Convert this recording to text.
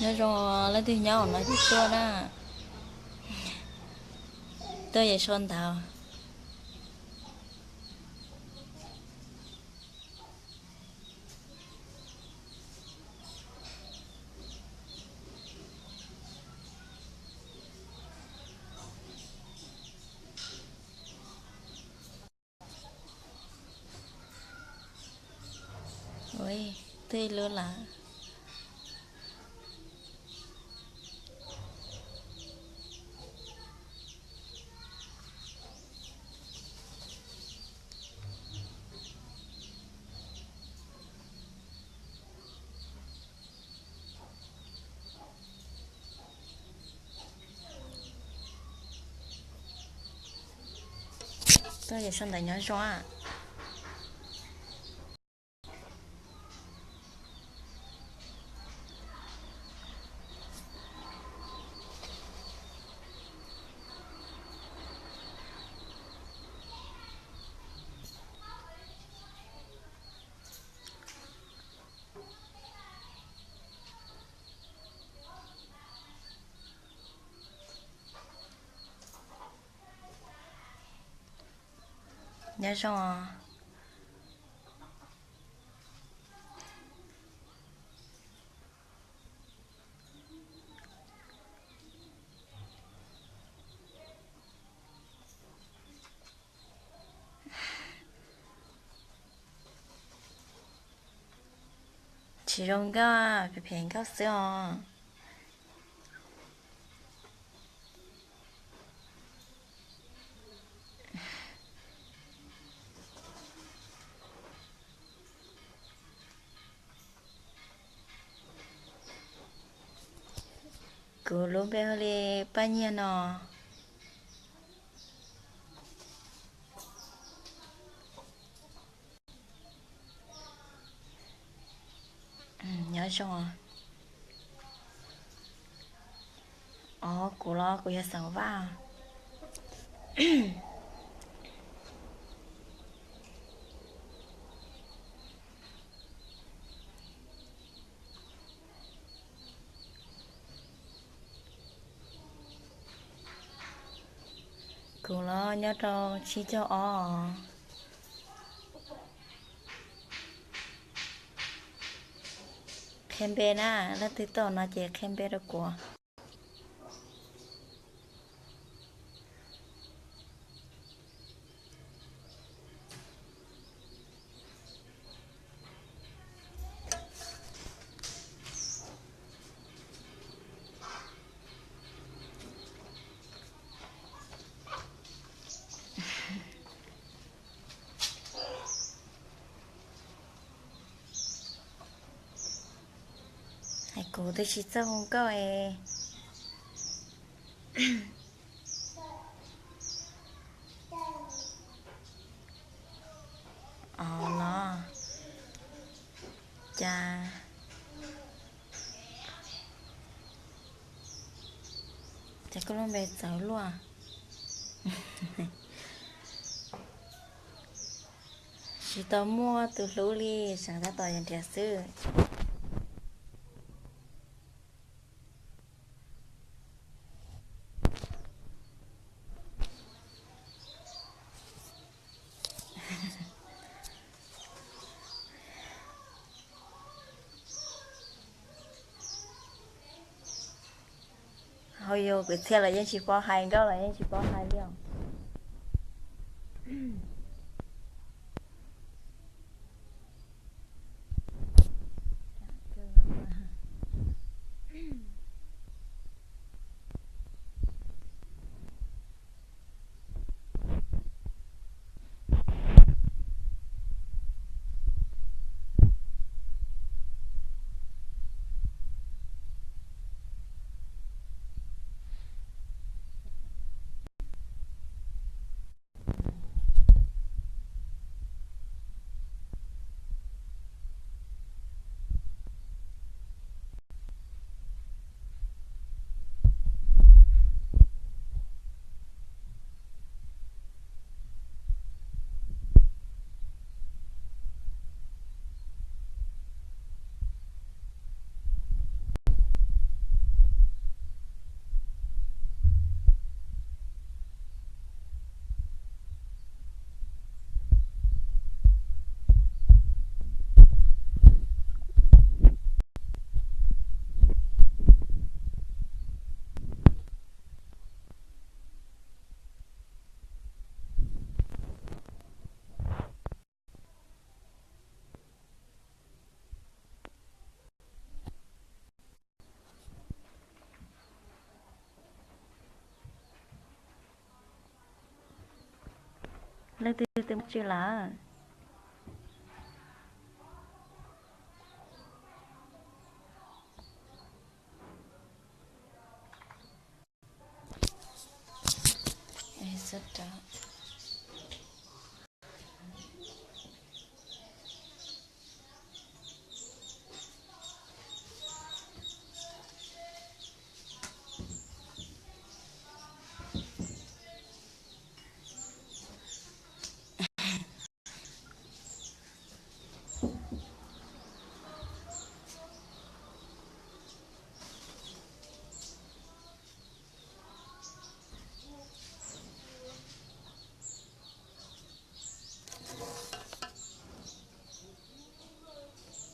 Nyob zoo, leej twg nyob no ces tuaj na, tuaj yawm sau ntawv. Ua, twb lub lawm. Tuaj yawm sau ntawv nyob zoo. Nyob zoo. Tsis zoo nkauj, phem phem nkauj xwb os. Kuv lub npe hu li Paj Nyiag no. Nyob zoo. Os, kuv los kuv yog Xeem Vaj. Kuv los nyob rau tsib caug ob. Qhia npe na, leej twg tuaj no ces qhia npe rau kuv. Hais kuv twb tsis txawj hu nkauj es. Os los, cas, cas koj lub npe txawv luaj. Tsis tau muaj tus hlub li, seev tab tom yog nrhiav xwb. Hauj yug kwv txhiaj los yeej tsis paub hais, nkauj los yeej tsis paub hais li os. Leej twg twb muab tso lawm. Xab rab.